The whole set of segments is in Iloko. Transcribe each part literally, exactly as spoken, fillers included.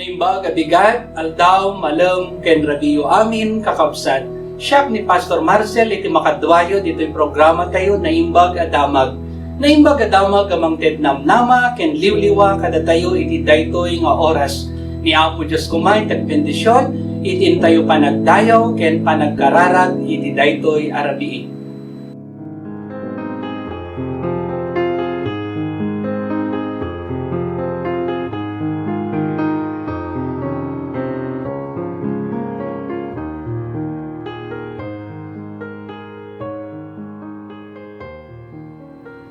Naimbag a bigat, aldaw, malem, ken rabiiyo amin, kakabsat. Siak ni Pastor Marcel iti makaduayo ditoy programa tayo, Naimbag a Damag. Naimbag a Damag a mangted namnama ken liwliwa kadatayo iti daytoy nga oras. Ni Apo Dios koma ti agbendision iti intayo panagdayaw ken panagkararag iti daytoy a rabii.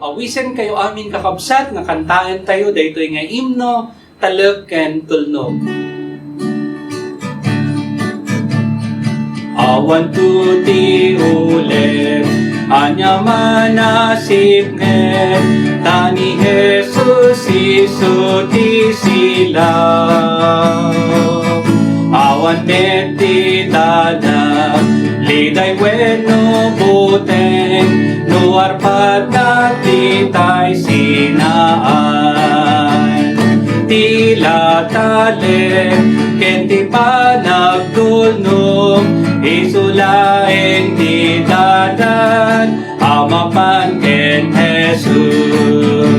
Awisenkayo amin, kakabsat, nga kantaentayo daytoy nga imno, talek ken tulnog. Awanto ti ulem, ania man a sipnget, ta ni Jesus isu ti silaw. Awan met ti dada, liday wenno buteng, no arpatna ti tay sinaan. Ti la talek ken ti panagtulnog, isu laeng ti dalan a mapan ken Jesus.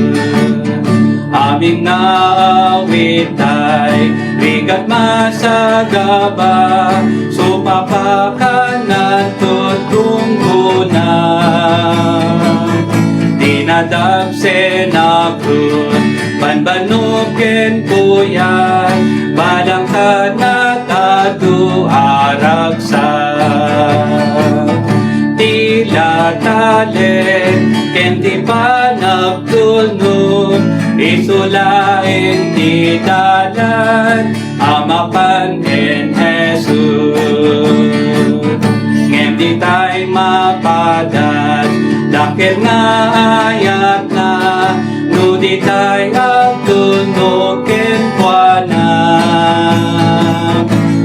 Amin nga awitay, rigat masagaba, supapakan ngan tuttunggona. Dinadagsen a krus, banbannog ken buyat, balangkat nga adu a ragsak. Ti la talek ken ti panagtulnog, isu laeng ti dalan a mapan ken Jesus. Ngem ditay mapadas, dakkel nga ayatna, no ditay agtulnog kenkuana.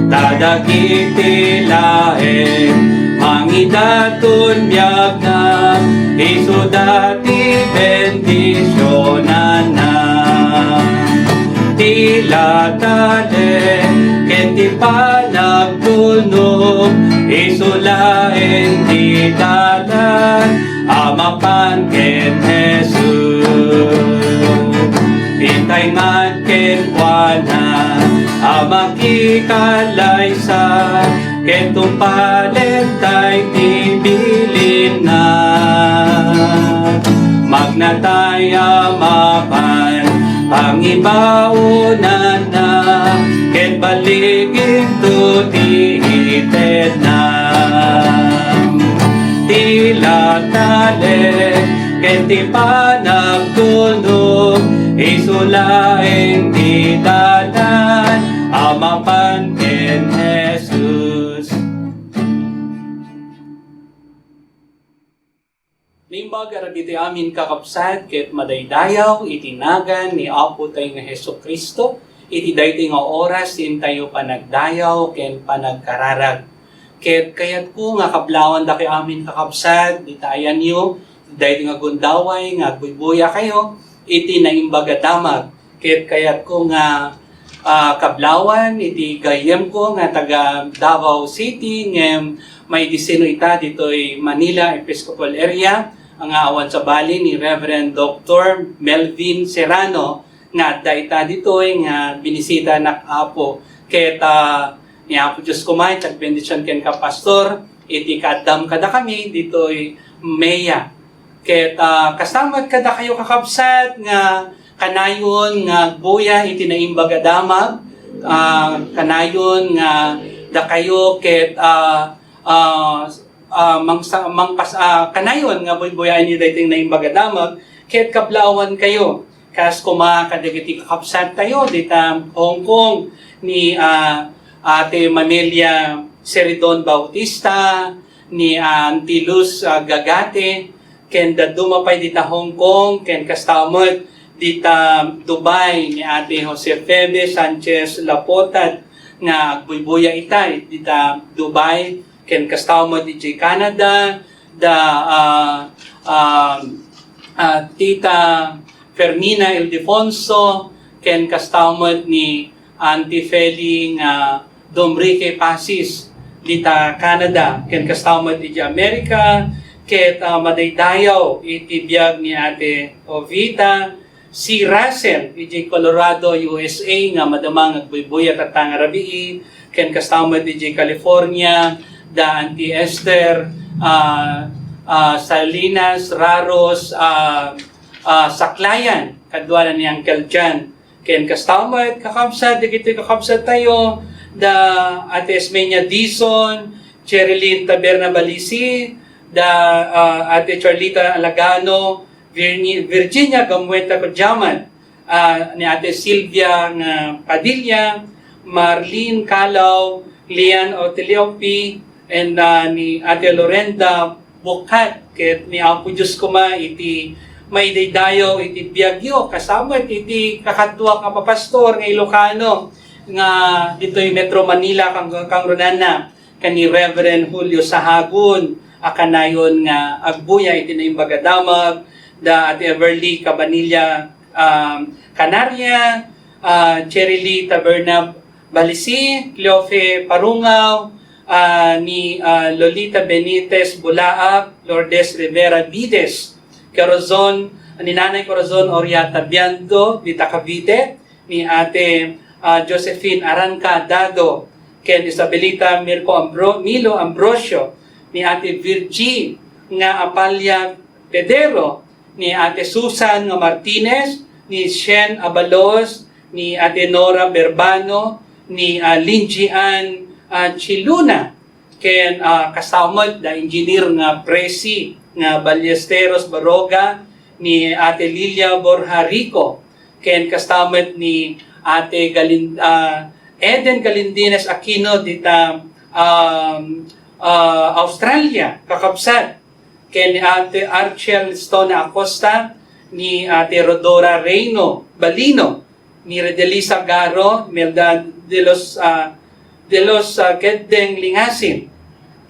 Ta dagiti laeng mangidaton biagna, isuda ti bendisionanna. Ti la talek ken ti panagtulnog, isu laeng ti dalan a mapan ken Jesus. Itay man kenkuana a makikalaysa, ket tungpalentay ti bilinna. Magnatay a mapan pangibaonanna, ket balliginto ti itedna. Ti la talek ken ti panagtulnog, isu laeng ti dalan a mapan ken Jesus. Naimbag a rabii ti amin, kakabsat, ket madaydayaw iti nagan ni Apo tayo nga Jesu-Cristo iti daytoy nga oras ti intayo panagdayaw ken panagkararag. Ket kayatko nga kablawan dakayo amin, kakabsat, dita ayanyo, daytoy nga gundaway nga agbuybuya kayo iti Naimbag a Damag. Ket kayatko nga, ah, kablawan iti gayyemko nga taga Davao City, ngem maidisino ita ditoy Manila Episcopal Area, nga awan sabali ni Reverend Doctor Melvin Serrano, nga adda ita ditoy nga binisitanak, Apo. Ket, ah, ni Apo Dios koma ti agbendision kenka, Pastor, iti kaaddam kadakami ditoy MEA. Ket, ah, kasta met kadakayo, kakabsat, nga kanayon nga agbuya iti Naimbag a Damag, ah, kanayon nga dakayo ket, ah, ah, ah, mangsa-, mangpas-, ah, kanayon nga buybuyaenyo daytoy Naimbag a Damag, ket kablawankayo. Kas koma kadagiti kakabsat tayo dita Hong Kong, ni, ah, Ate Mamelia Seridon Bautista, ni, ah, Auntie Luz, ah, Gagate, ken dadduma pay dita Hong Kong, ken kasta met dita Dubai ni Ate Jose Febe Sanchez Lapotad nga agbuybuya ita dita Dubai, ken kasta met idiay Canada, da, ah, ah, ah, Tita Fermina Ildefonso, ken kasta met ni Auntie Feli nga Domrique Pasis dita Canada, ken kasta met iti America, ket, ah, madaydayaw iti biag ni Ate Ovita, si Russell iti Colorado, U S A, nga madama nga agbuybuya tatta nga rabii, ken kasta met iti California, da Auntie Esther, ah, ah, Salinas, Raros, ah, ah, Saklayan, kaduana ni Uncle John. Ken kasta met, kakabsat, dagiti kakabsat tayo, da Ate Esmeña Dizon, Cherilyn Taberna Balisi, da, ah, Ate Charlita Alagano, Virni-, Virginia Gamueta Kujaman, ah, ni Ate Silvia nga Padilla, Marlene Calaw, Lian Otiliopi, and, ah, ni Ate Lorenda Bukat, ket ni Apo Dios koma iti maidaydayaw iti biagyo, kasta met iti kakaduak nga papastor nga Ilocano nga ditoy Metro Manila, kang-, kangrunana, ken ni Reverend Julio Sahagun a kanayon nga agbuya iti Naimbag a Damag, da Ate Everly Cabanilla, um, Canaria, ah, Cherry Lee Taberna Balisi, Cleofe Parungaw, ah, ni, ah, Lolita Benitez Bulaak, Lourdes Rivera Vides, Corazon, ni Nanay Corazon Oriata Biando, dita Cavite, ni Ate, ah, Josephine Aranca Dado, ken Isabelita Mirko Ambro-, Milo Ambrosio, ni Ate Virgie nga Apalia Pedero, ni Ate Susan nga Martinez, ni Shen Abalos, ni Ate Nora Berbano, ni, ah, Linji Ann, ah, Chiluna, ken, ah, kasta met da engineer nga Presi nga Ballesteros Baroga, ni Ate Lilia Borja Rico, ken kasta met ni Ate Galin-, ah, Eden Galindines Aquino dita, um, ah, Australia, kakabsat, ken ni Ate Archel Stona Acosta, ni Ate Rodora Reino Balino, ni Redelisa Garo, Melda de los, ah, de los, ah, Kedeng Lingasin,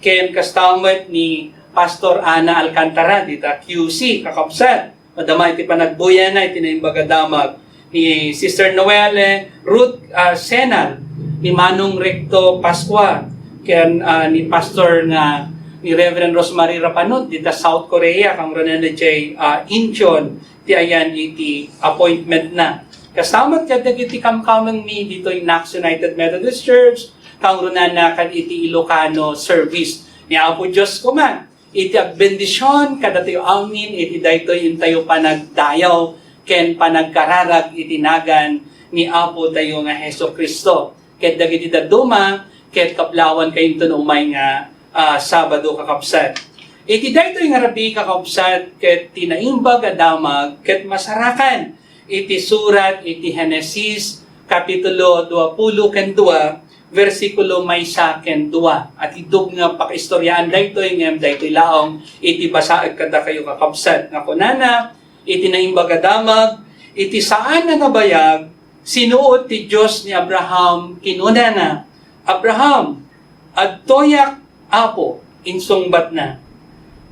ken kasta met ni Pastor Ana Alcantara dita Q C, kakabsat. Madama iti panagbuyana iti Naimbag a Damag ni Sister Noelle Ruth, ah, Senal, ni Manong Recto Pascua, ken, ah, ni Pastor nga ni Reverend Rosemary Rapanut dita South Korea, kangrunana jay, ah, Incheon, ti ayan iti appointment na. Kasta met kadagiti kamkamengmi ditoy Knox United Methodist Church, kangrunana kad iti Ilocano service. Ni Apo Dios koma iti agbendision kadatayo amin iti daytoy intayo panagdayaw ken panagkararag iti nagan ni Apo tayo nga Jesu-Cristo. Ket dagiti dadduma, ket kablaawan kayonto no umay nga, ah, Sabado, kakabsat. Iti daytoy nga rabii, kakabsat, ket ti Naimbag a Damag ket masarakan iti surat iti Genesis, kapitulo duapulo ken dua, bersikulo maysa ken dua. Iti dua nga pakaistoriaan daytoy, ngem daytoy laeng iti basaek kadakayo, kakabsat, nga kunana iti Naimbag a Damag, iti saan a nabayag, sinuot ti Dios ni Abraham, kinunana, "Abraham, adtoyak, Apo," insungbatna.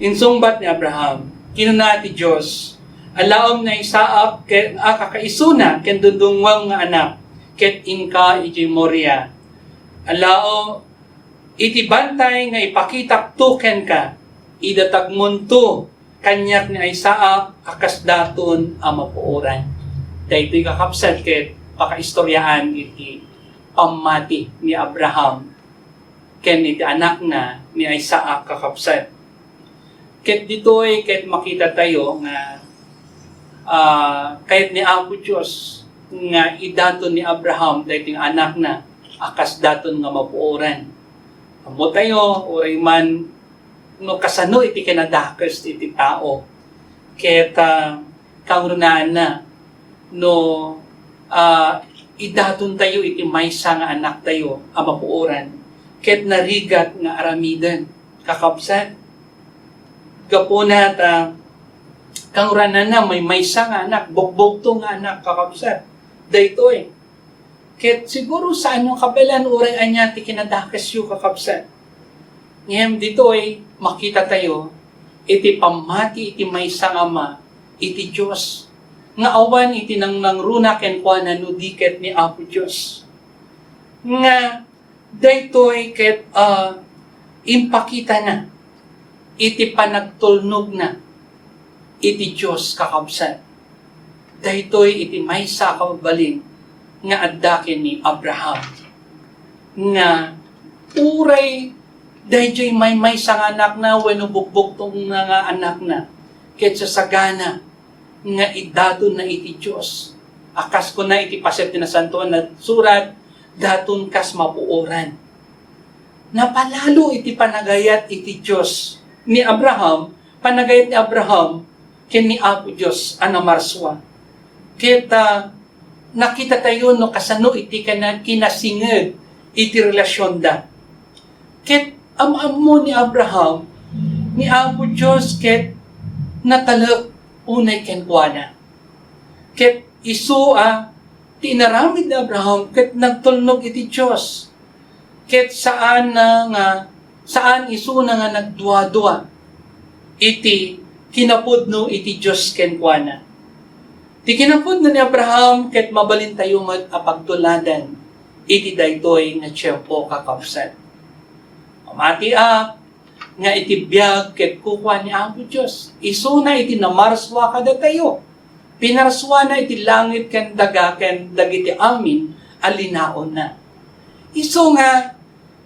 Insungbat ni Abraham, kinuna ti Dios, "Alaem ni Isaac ken a kakaisuna ken dungdungngoem nga anak, ket inka idiay Moria. Alaem iti bantay nga ipakitakto kenka, idatagmonto kaniak ni Isaac a kas daton a mapuoran." Daytoy, kakabsat, ket pakaistoriaan iti pammati ni Abraham ken iti anakna ni Isaac, kakabsat. Ket ditoy ket makita tayo nga, ah, kayat ni Apo Dios nga idaton ni Abraham daytoy nga anakna a kas daton nga mapuoran. Ammo tayo, uray man no kasano iti kinadakes iti tao, ket, ah, kangrunaan na no, ah, idaton tayo iti maysa nga anak tayo a mapuoran ket narigat nga aramiden, kakabsat. Gapuna ta kangrunaan na may maysa nga anak, bugbugto nga anak, kakabsat. Daytoy. Ket siguro saanyo kabaelan uray ania ti kinadakesyo, kakabsat. Ngem ditoy, makita tayo iti pammati iti maysa nga ama iti Dios, nga awan iti nangnangruna kenkuana no di ket ni Apo Dios. Nga daytoy ket, ah, impakitana iti panagtulnogna iti Dios, kakabsat. Daytoy iti maysa a kababalin nga adda ken ni Abraham, nga uray daydiay maymaysa nga anakna wenno bugbugtongna nga anakna, ket sasagana nga idatonna iti Dios. A kas kuna iti paset ti Nasantoan a Surat, "Daton kas mapuoran." Napalalo iti panagayat iti Dios ni Abraham, panagayat ni Abraham ken ni Apo Dios a namarsua. Ket, ah, nakitatayo no kasano iti kana-, kinasinged iti relasionda. Ket am-ammo ni Abraham ni Apo Dios ket natalek unay kenkuana. Ket isu a ti inaramid ni Abraham ket nagtulnog iti Dios. Ket saan na nga, saan isuna nga nagduadua iti kinapudno iti Dios kenkuana. Ti kinapudno ni Abraham ket mabalintayo met a pagtuladan iti daytoy nga tiempo, kakabsat. Mamatiak nga iti biag ket kukua ni Apo Dios. Isuna iti namarsua kadatayo. Pinarsuana iti langit ken daga ken dagiti amin a linaonna. Isu nga,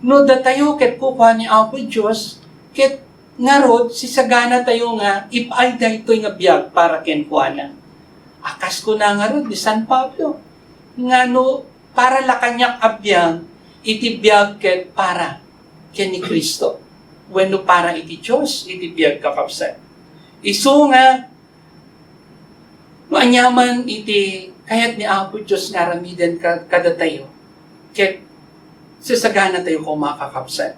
no datayo ket kukua ni Apo Dios, ket ngarud, sisaganatayo nga ipaay daytoy nga biag para kenkuana. A kas kuna ngarud ni San Pablo, nga no para la kaniak a biag, iti biag ket para ken ni Cristo, wenno para iti Dios iti biag, kakabsat. Isu nga, no aniaman iti kayat ni Apo Dios nga aramiden ka-, kadatayo, ket sasaganatayo koma, kakabsat.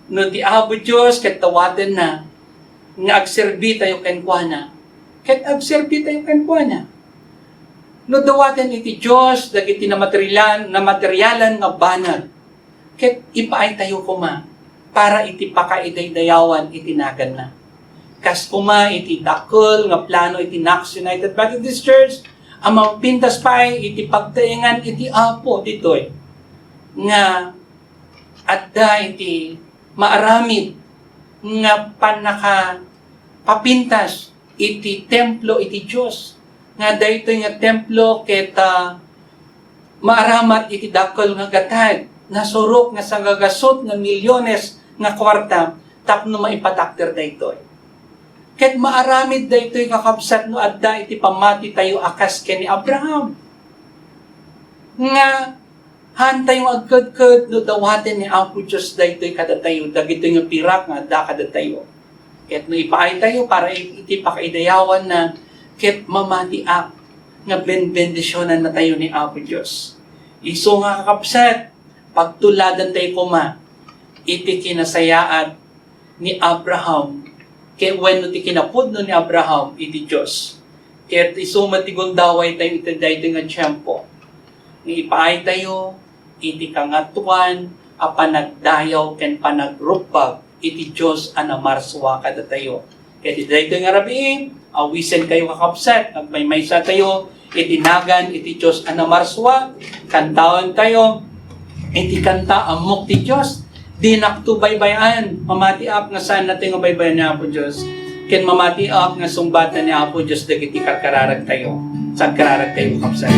No ti Apo Dios ket dawatenna nga agserbitayo kenkuana, ket agserbitayo kenkuana. No dawaten iti Dios dagiti namaterialan, namaterialan nga banag, ket ipaaytayo koma para iti pakaidaydayawan iti naganna. Kas koma iti dakkel nga plano iti Knox United Methodist Church a mapintas pay iti pagtaengan iti Apo ditoy nga adda iti maaramid nga pannakapapintas iti templo iti Dios, nga daytoy nga templo ket, ah, maaramat iti dakkel nga gatad, nasurok nga sagagasut nga milyones nga kuarta tapno maipatakder daytoy. Ket maaramid daytoy, kakabsat, no adda iti pammatitayo a kas ken ni Abraham, nga haantayo nga agkedked no dawaten ni Apo Dios daytoy kadatayo, dagitoy nga pirak nga adda kadatayo. Ket no ipaaytayo para iti pakaidayawanna, ket mamatiak nga benbendisionannatayo ni Apo Dios. Isu nga, kakabsat, pagtuladantayo koma iti kinasayaat ni Abraham, ket wenno ti kinapudno ni Abraham iti Dios. Ket isu met ti gundawaytayo iti daytoy nga tiempo, nga ipaaytayo iti Kangatoan a panagdayaw ken panagrukbab iti Dios a namarsua kadatayo. Ket iti daytoy nga rabii, awisenkayo, kakabsat, agmaymaysatayo iti nagan iti Dios a namarsua, kantaentayo iti kanta, Ammok ti Dios, dinakto baybay-an. Mamatiak nga saannatayo nga baybay-an ni Apo Dios, ken mamatiak nga sungbatan ni Apo Dios dagiti karkararagtayo. Sagkararagtayo, kakabsat.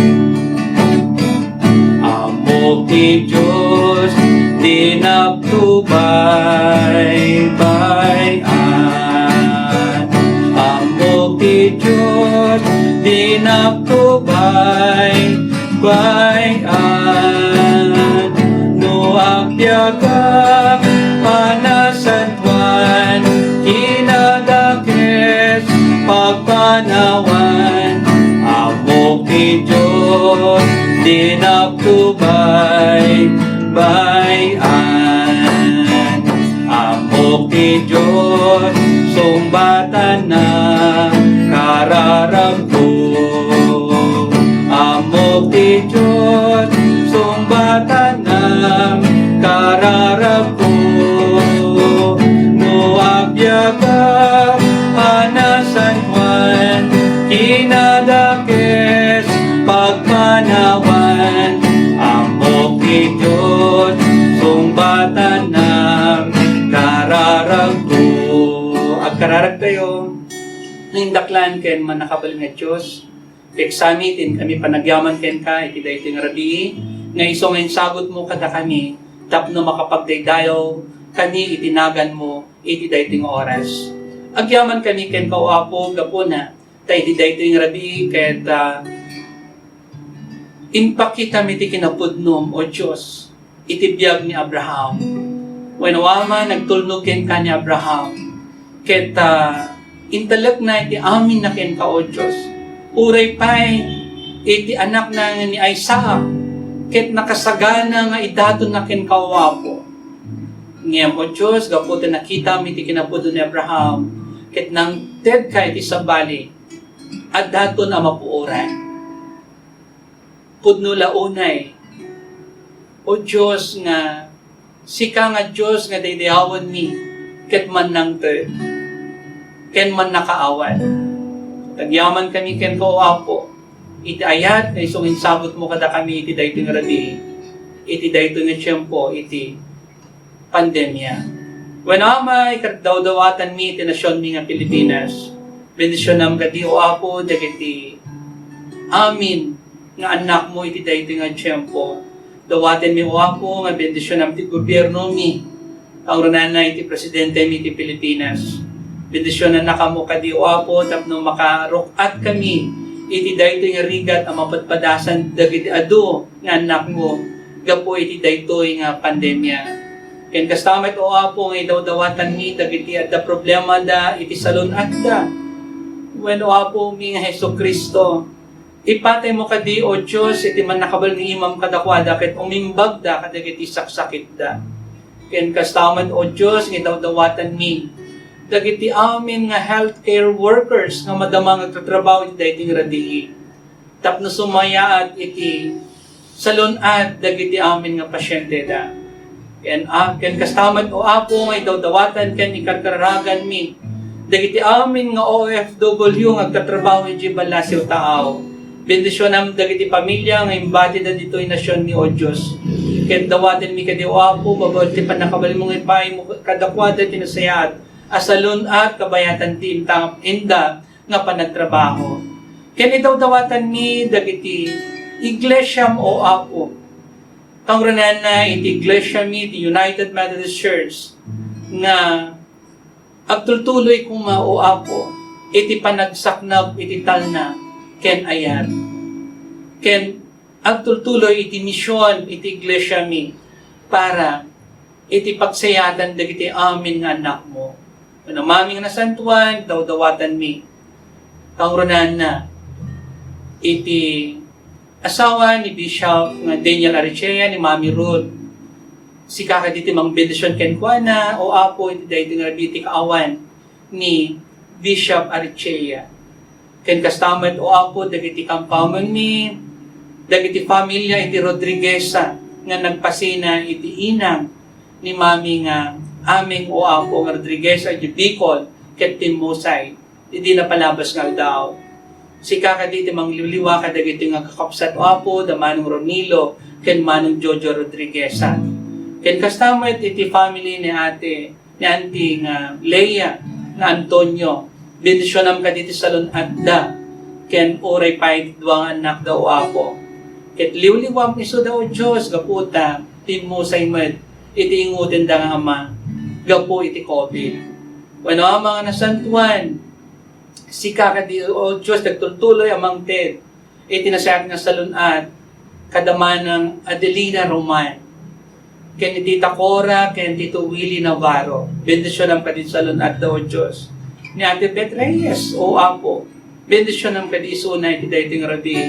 Ammok ti Dios, dinakto baybay-an. Ammok ti Dios, dinakto baybay-an. No agbiagak a nasantoan, kinadakes, pagpanawan, Ammok ti Dios, dinakto baybay-an. Ammok ti Dios, sungbatanna kararagko. Ammok ti Dios, sungbatanna kararagko. No agbiagak a nasantoan, kinadakes, pagpanawan, Ammok ti Nindaklan ken mannakabalin nga Dios, pigsami ti inkami panagyaman kenka iti daytoy nga rabii, nga isu nga insagutmo kadakami tapno makapagdaydayaw kami iti naganmo iti daytoy nga oras. Agyaman kami kenka, O Apo, gapuna ta iti daytoy nga rabii ket, ah, impakitami ti kinapudnom, O Dios, iti biag ni Abraham. Wenno, Ama, nagtulnog kenka ni Abraham, ket, ah, intalekna iti amin na kenka, O Dios. Uray pay iti anakna nga ni Isaac, ket nakasagana nga idatonna kenka, O Apo. Ngem, O Dios, gapu ta nakitami ti kinapudno ni Abraham, ket nangtedka iti sabali, addaton a mapuoran. Pudno la unay, O Dios, nga sika nga Dios nga daydayawenmi ket mannangted ken mannakaawat. Agyaman kami kenka, O Apo, iti ayat nga isu nga insagutmo kadakami iti daytoy nga rabii, iti daytoy nga tiempo, iti pandemia. Wen, Ama, ikadawdawatanmi ti nasionmi nga Pilipinas. Bendisionam kadi, O Apo, dagiti amin nga annakmo iti daytoy nga tiempo. Dawatenmi, O Apo, nga bendisionam ti gobiernomi, kangrunana iti presidentemi iti Pilipinas. Bendisionannakamo kadi, O Apo, tapno makaruk-at kami iti daytoy nga rigat a mapadpadasan dagiti adu nga annakmo gapu iti daytoy nga pandemia. Ken kasta met, O Apo, nga idawdawatanmi dagiti adda problemada iti salun-atda. Wen, O Apomi nga Jesu-Cristo, ipataymo kadi, O Dios, iti mannakabalin nga imam kadakuada ket umimbagda kadagiti saksakitda. Ken kasta met, O Dios, nga idawdawatanmi dagiti amin nga healthcare workers nga madama nga agtatrabaho iti daytoy nga rabii tapno sumayaat iti salun-at dagiti amin nga pasienteda. Ken, a-, ken kasta met, O Apo, nga idawdawatan ken ikarkaraganmi dagiti amin nga O F W nga agtatrabaho idiay ballasiw taaw. Bendisionam dagiti pamilia nga imbatida ditoy nasionmi, O Dios. Ket dawatenmi kadi, O Apo, babaen ti pannakabalinmo nga ipaaymo kadakuada ti nasayaat a salun-at kabayatan ti inta-, inda nga panagtrabaho. Ken idawdawatanmi dagiti iglesiam, O Apo. Kangrunana iti iglesiami, ti United Methodist Church, nga agtultuloy koma, O Apo, iti panagsaknab iti talna ken ayat. Ken agtultuloy iti mision iti iglesiami para iti pagsayaatan dagiti amin nga annakmo. Ken Amami nga nasantuan, dawdawatanmi. Kangrunana iti asawa ni Bishop nga Daniel Arechea, ni Mami Ruth. Sika kadi ti mangbendision kenkuana, O Apo, iti daytoy nga rabii ti kaawan ni Bishop Arechea. Ken kasta met, O Apo, dagiti kampamenmi, dagiti familia iti Rodrigueza nga nagpasina iti inang ni Mami nga Aming, O Apo, nga Rodrigueza iti Bicol ket Timmusay iti napalabas nga aldaw. Sika kadi ti mangliwliwa kadagiti nga kakabsat, O Apo, da Manong Ronilo ken Manong Jojo Rodrigueza. Ken kasta met iti family ni Ate ni Auntie nga Leia nga Antonio. Bendisionam kadi ti salun-atda, ken uray pay ti dua nga annakda, O Apo. Ket liwliwam isuda, O Dios, gapu ta timmusay met iti ingutenda nga ama gapu iti covid. Wenno, Ama nga nasantuan, sika kadi, O Dios, nagtultuloy a mangted iti nasayaat nga salun-at kada Manang Adelina Roman, ken iti Tita Cora ken Tito Willie Navarro. Bendisionam kadi salun-atda, O Dios. Ni Ate Beth Reyes, O Apo, bendisionam kadi isuna iti daytoy nga rabii.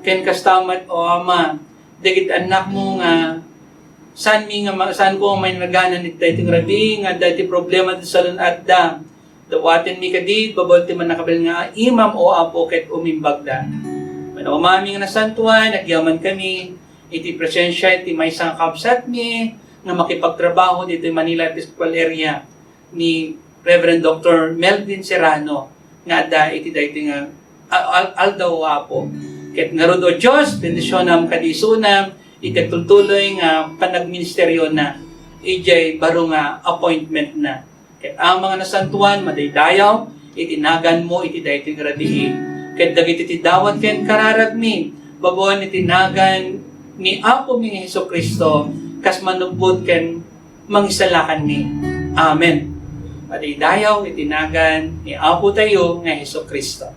Ken kasta met, O Ama, dagiti annakmo nga saanmi nga ma-, saanko nga mainaganan iti daytoy nga rabii nga adda iti problema ti salun-atda. Dawatenmi kadi, babaen ti mannakabalin nga imam, O Apo, ket umimbagda. Wenno, Amami nga nasantuan, agyaman kami iti presensia iti maysa nga kabsatmi nga makipagtrabaho ditoy Manila Episcopal Area, ni Reverend Doctor Melvin Serrano, nga adda iti daytoy nga a-, al-, aldaw, Apo. Ket ngarud, O Dios, bendisionam kadi isuna iti agtultuloy nga panagministeriona idiay baro nga appointmentna. Ket Ama nga nasantuan, madaydayaw iti naganmo iti daytoy nga rabii, ket dagiti ti dawat ken kararagmi, babaen iti nagan ni Apomi nga Jesu-Cristo, kas manubbot ken mangisalakanmi. Amen. Madaydayaw iti nagan ni Apotayo nga Jesu-Cristo.